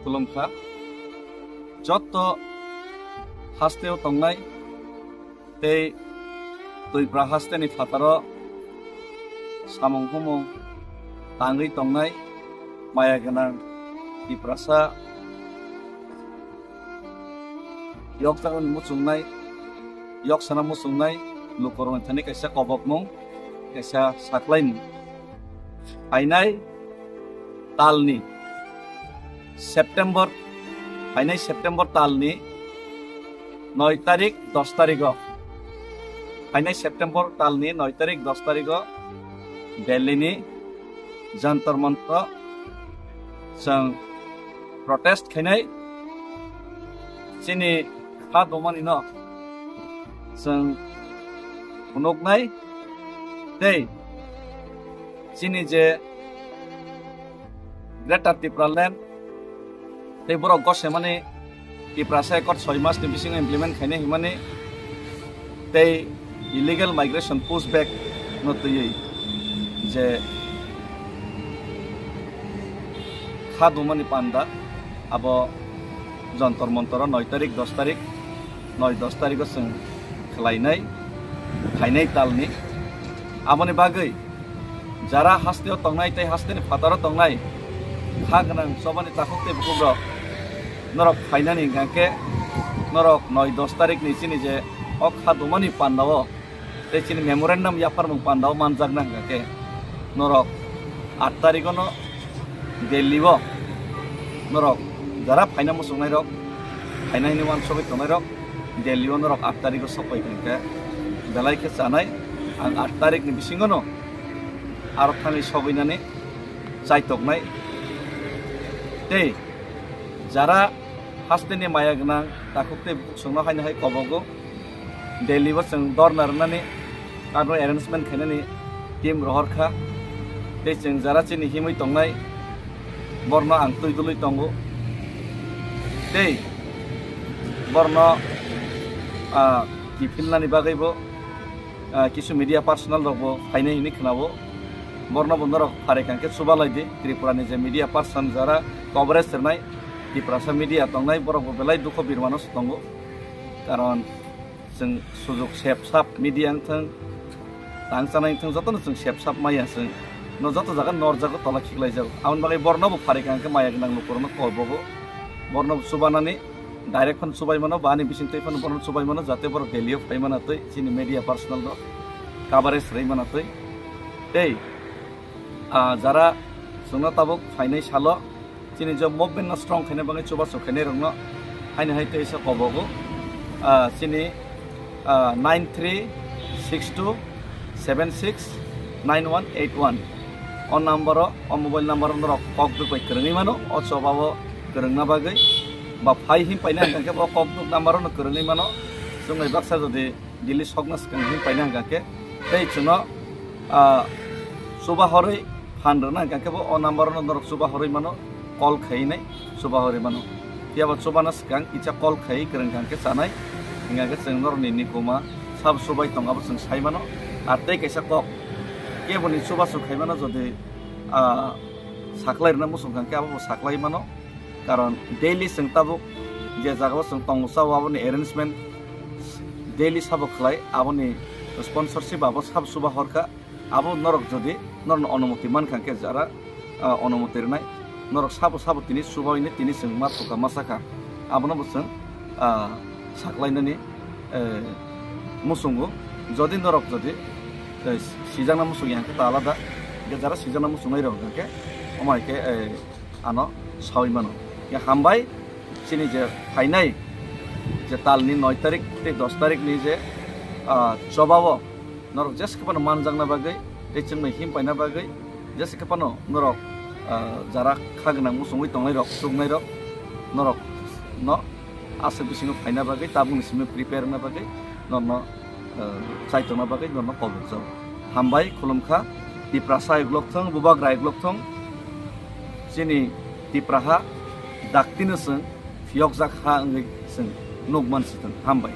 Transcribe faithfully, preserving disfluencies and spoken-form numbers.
Khulumkha. Jotto hasteo tongnai tei Twipra hasteni phataro samung humung tangwi tongnai maya gwnang Tiprasa, yokjakmani muchungnai, yoksana muchungnai lukurokni thani kaisa kobokmung, kaisa saklaimung. Phainai talni September, phainai September talni noi tarik, dos tarigo, phainai September talni noi tarik, dos tarigo Delhi ni Jantar Mantar o chwng protest khainai, chini kha dumani no chwng phunuknai tei chini je Greater Tipraland tei borok gosemani Tiprasa Accord soi mas ni bisingo implement khainai himani tei illegal migration pushback no twiwi je kha dumani panda abo Jantar Mantar o noi tarik, dos tarik, noi dos tarigo chwng khlainai, phainai talni. Aboni bagwi jara hasteo tongnai tei hasteni phataro tongnai kha gwnang chobani takhuk tei bukukrok norok phainani hwnkha khe norok noi dos tarikni chini je o kha dumani pandao tei chini memorandum yapharmung pandao manjakna hwnkha khe norok aat tarigono Delhi o norok jara phaina muchungnairok, phaina hwnwi uansugwi tongnairok Delhi o norok aat tarigo sokpai hwnkha khe belai khe chanai. Ang aat tarikni bisingono aro thangwi sogwinani chaitoknai. Tei jara hasteni maya gwnang takhuk tei bukhuk chwngno haino hai kobogo Delhi o chwng dorna rwnani aro arrangement khainani team rohor kha. Tei chwng jara chini himwi tongnai borno ang twi dului tongo. Tei borno, ah, kiphilnani bagwibo ah, kisu media personal rok bo phainai hinwi khwnao. Borno bo norok pharikha khe chubalai di. Tripura ni je media person jara coverage rwnai, Tiprasa media tongnai, borok bo belai dukho birmano se tongo. Karon chwng sujuk sep sap media wngthang, tang chanai wngthang, jotono chwng sep sap maya chwng. No joto jaga norjago, tola khiklaijago. Aboni bagwi borno bo pharikha khe maya gwnang lukurokno kobogo. Borno bo chubanani direct phano chubai mano, ba ani bisingtwi phano borok chubai mano, jate borok Delhi o phai mana twi, chini media personal rok coverage rwui mana twi. Tei, ah, jara chwngno tabuk phainai salo chini je movement no strong khaina bagwi chubachu khainai rokno haino hai tei se kobogo, ah, chini ah, nine three six two seven six nine one eight one. O number o, o mobile number o norok kok duk bai kwrwngwi mano, o choba o kwrwngna bagwi. Ba phai him paina hwnkha khe bo kok duk number o no kwrwngwi mano. Chwng bai baksa jodi Delhi sokna swkang him paina hwnkha khe, tei chwngno, ah, chuba horwi phan rwna hwnkha khe bo o number o no norok chuba horwi mano. Call khainai chuba horwi mano. Phiya ba chubana swkang kisa call khai kwrwng kha hwnkhe chanai, hwnkha khe chwng norokni nikuma sabo chubai tong abo chwng sai mano. Ar tei kaisa kok, keboni chubachu khai mano, jodi, ah, saklai rwna muchung kha hwnkhe abo bo saklai mano. Karon daily chwng tabuk je jaga o chwng tongo chao aboni arrangement daily sabo khlai, aboni sponsorship abo sabo chuba hor kha. Abo norok jodi norokno onumoti mankha hwnkhe jara, ah, onumoti rwnai, norok sabo sabo tini chubawi ni tini chwng ma thokha ma sakha, abono bo chwng, ah, saklainani, eh, muchungo. Jodi norok jodi, eh, sijakna muchung ya hwnkhe ta alada, hwnkhe jara sijakna muchungnai rok hwnkhe omo hai khe, eh, ano sawi mano. Ya hambai, chini je phainai je talni noi tarik tei dos tarik ni je, ah, chobao norok jesa khe phano manjakna bagwi tei chwngno him paina bagwi jesa khe phano norok, ah, jara kha gwnang muchungwi tongnai rok, chuknai rok norok no aswk bisingo phaina bagwi tabukni simi prepare wngna bagwi norno, ah, chaitokna bagwi norno kobokjago. Hambai khulumkha Tiprasa uklok thung, Bubagra uklok thung, chini Tipraha daktino chwng phiyokjak ha wngwi chwng nukman si thung. Hambai.